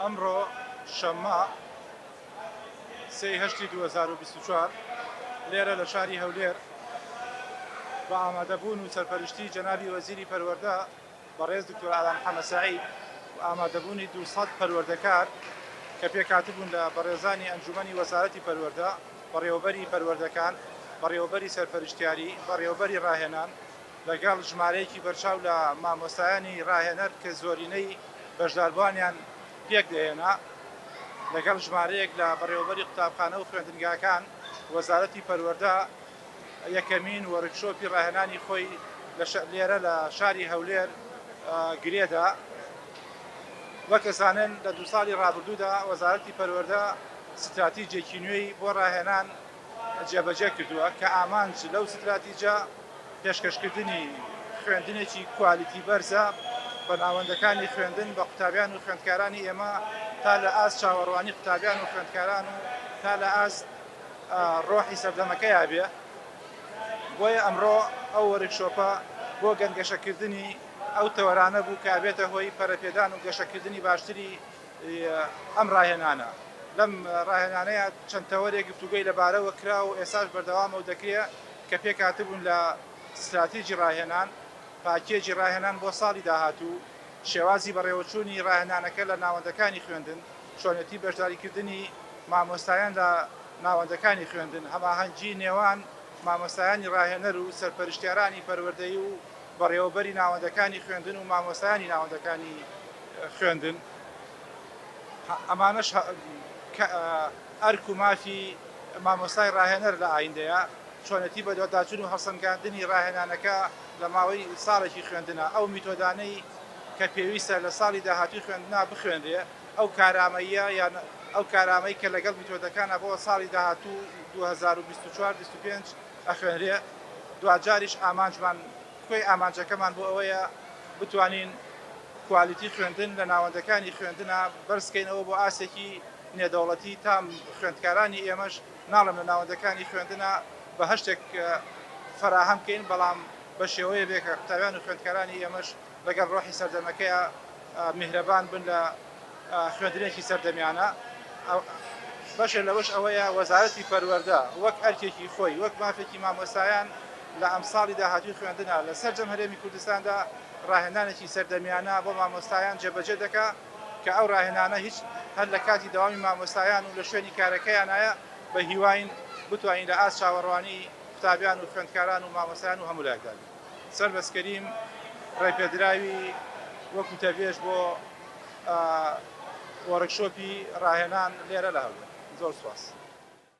ئەمڕۆ شەممە سێی هەشتی 2024 لێرە لە شاری هەولێر بە ئامادەبوون و سەرپەرشتی جەنابی وەزیری پەروەردە بەڕێز دکتۆر ئارام حەمە سەعید و ئامادەبوونی 200 پەروەردەکار کە پێکهاتبوون لە بەڕێزانی ئەنجومەنی وەزارەتی پەروەردە، بەڕێوەبەری پەروەردەکان، بەڕێوەبەری سەرپەرشتیاری، بەڕێوەبەری ڕاهێنان، لەگەڵ ژمارەیەکی بەرچاو لە مامۆستایانی ڕاهێنەر کە زۆرینەی بەشداربووانیان پێکدەهێنا، لەگەڵ ژمارەیەک لە بەڕێوەبەری قوتابخانە و خوێندنگاکان، وەزارەتی پەروەردە یەکەمین وۆرکشۆپی ڕاهێنانی خۆی لێرە لە شاری هەولێر گرێدا. وەک ئەزانن لە دوو ساڵی ڕابردوودا وەزارەتی پەروەردە ستراتیجێکی نوێی بۆ ڕاهێنان جێبەجێ کردووە کە ئامانج لەو ستراتیجە پێشکەشکردنی خوێندنێکی کوالیتی بەرزە بە ناوەندەکانی خوێندن بە قوتابیان و خوێندکارانی ئێمە تا لە ئاست چاوەڕوانی قوتابیان و خوێندکاران و تا لە ئاست ڕۆحی سەردەمەکەیا بێ. بۆیە ئەمڕۆ ئەو وۆرکشۆپە بۆ گەنگەشەکردنی ئەو تەوەرانە بوو کە ئەبێتە هۆی پەرەپێدان و گەشەکردنی باشتری ئەم ڕاهێنانە. لەم ڕاهێنانەیا چەند تەوەرێک گفتوگۆی لەبارەوە کرا و ئێستاش بەردەوامە و دەکرێ کە پێکهاتبوون لە ستراتیجی ڕاهێنان، پاکێجی ڕاهێنان بۆ ساڵی داهاتوو، شێوازی بەڕێوەچوونی ڕاهێنانەکە لە ناوەندەکانی خوێندن، چۆنێتی بەشداریکردنی مامۆستایان لە ناوەندەکانی خوێندن، هەماهەنگی نێوان مامۆستایانی ڕاهێنەر و سەرپەرشتیارانی پەروەردەیی و بەڕێوەبەری ناوەندەکانی خوێندن و مامۆستایانی ناوەندەکانی خوێندن، ئەمانەش ئەرک و مافی مامۆستای ڕاهێنەر لە ئایندەیە، چۆنێتی بەدواداچوون و هەڵسەنگاندنی ڕاهێنانەکە لە ماوەی ساڵێکی خوێندنا، ئەو میتۆدانەی کە پێویستە لە ساڵی داهاتووی خوێندنا بخوێنرێ، ئەو کارامەییە یان ئەو کارامەی کە لەگەڵ میتۆدەکانا بۆ ساڵی داهاتوو 2024 25 ئەخوێنرێ، دواجاریش ئامانجمان کۆی ئامانجەکەمان بۆ ئەوەیە بتوانین کوالیتی خوێندن لە ناوەندەکانی خوێندنا بەرزکەینەوە بۆ ئاستێکی نێدەوڵەتی تا خوێندکارانی ئێمەش ناڵێم لە ناوەندەکانی خوێندنا بەهەشتێک فەراهەم کەین بەڵام بە شێوەیە بێ کە قوتابیان و خوێندکارانی ئێمەش لەگەڵ ڕۆحی سەردەمەکەیا میهرەبان بن لە خوێندنێکی سەردەمیانە. بەشێ لەوەش ئەوەیە وەزارەتی پەروەردە وەک ئەرکێکی خۆی، وەک مافێکی مامۆستایان لە ئەمساڵی داهاتووی خوێندنا لە سەرجەم هەرێمی کوردستاندا ڕاهێنانێکی سەردەمیانە بۆ مامۆستایان جێبەجێ دەکا کە ئەو ڕاهێنانە هیچ هەر لە کاتی دەوامی مامۆستایان و لە شوێنی کارەکەیانایە بە هیواین بتوانین لە ئاست چاوەڕوانی قوتابیان و خوێندکاران و مامۆستایان و هەموو لایەکدا بین. سەربەست کەریم، ڕێپێدراوی وەک وتەبێژ بۆ وۆرکشۆپی ڕاهێنان لێرە لە هەولێر. زۆر سوپاس.